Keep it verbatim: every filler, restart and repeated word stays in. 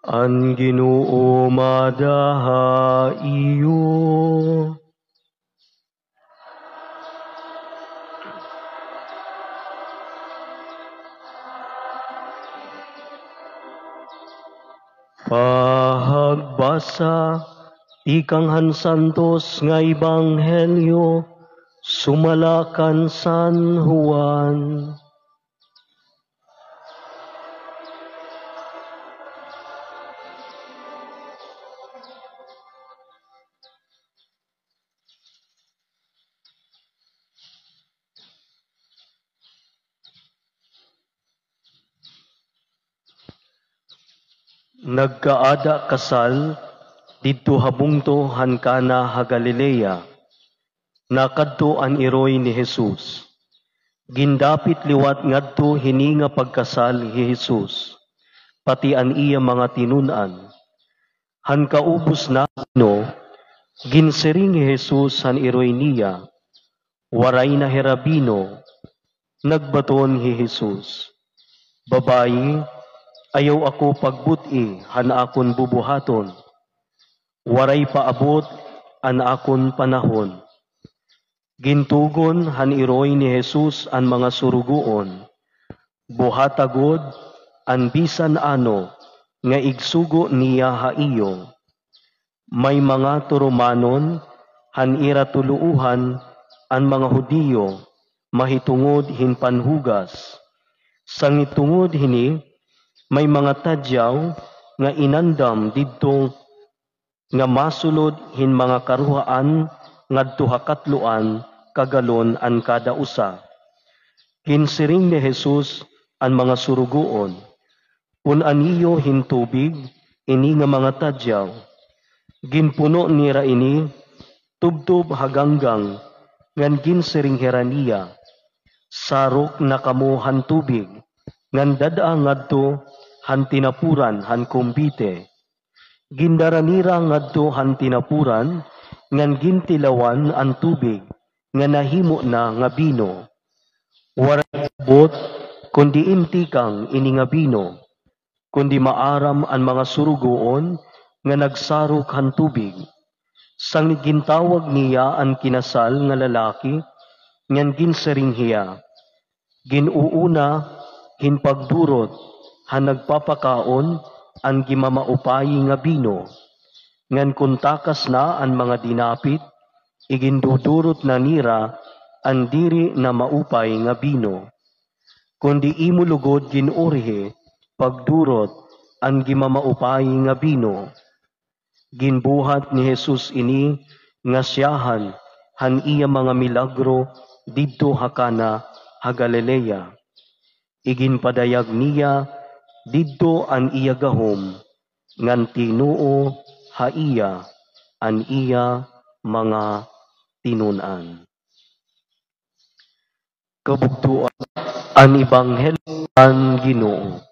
An Ginoo maada ha iyo. Pahagbasa tikang han santos nga ebanghelyo sumala kan San Juan. Nagkaada kasal didto ha bungto han Cana ha Galilea. Nakadto an iroy ni Jesus. Gindapit liwat ngadto hini nga pagkasal hi Jesus, pati an iya mga tinun-an. Han kaubos na han bino, ginsiring hi Jesus han iroy niya, "Waray na hira bino." Nagbaton hi Jesus, "Babayi, ayaw ako pagbut-i han akon bubuhaton. Waray pa abot an akon panahon." Gintugon han iroy ni Jesus an mga surugoon, "Buhata gud an bisan ano nga igsugo niya ha iyo." May mga turumanon han ira tuloohan an mga Judio mahitungod hin panhugas. Sangitungod hini, may mga tadyaw nga inandam didto nga masulod hin mga karuhaan ngadto ha katloan ka galon an kada usa. Ginsiring ni Jesus an mga surugoon, "Pun-an niyo hin tubig ini nga mga tadyaw." Ginpuno nira ini tubtob ha ganggang, ngan ginsiring hira niya, "Sarok na kamo han tubig, ngan dad-a ngadto han tinapuran han kumbite." Gindara nira ngadto han tinapuran, ngan gintilawan an tubig nga nahimo na nga bino. Waray abot kon diin tikang ini nga bino, kundi maaram an mga surugoon nga nagsarok han tubig. Sanglit gintawag niya an kinasal nga lalaki, ngan ginsiring hiya, "Gin-uuna hin pagdurot han nagpapakaon an gimamaupayi nga bino, ngan kon takas na an mga dinapit, igindudurot na nira an diri na maupay nga bino. Kundi imo lugod gin-urihi pagdurot an gimamaupayi nga bino." Ginbuhat ni Jesus ini nga syahan han iya mga milagro didto ha Cana ha Galilea. Iginpadayag niya didto an iya gahom, ngan tinuo ha iya an iya mga tinun-an. Kabugtoan an Ebanghelyo han Ginoo.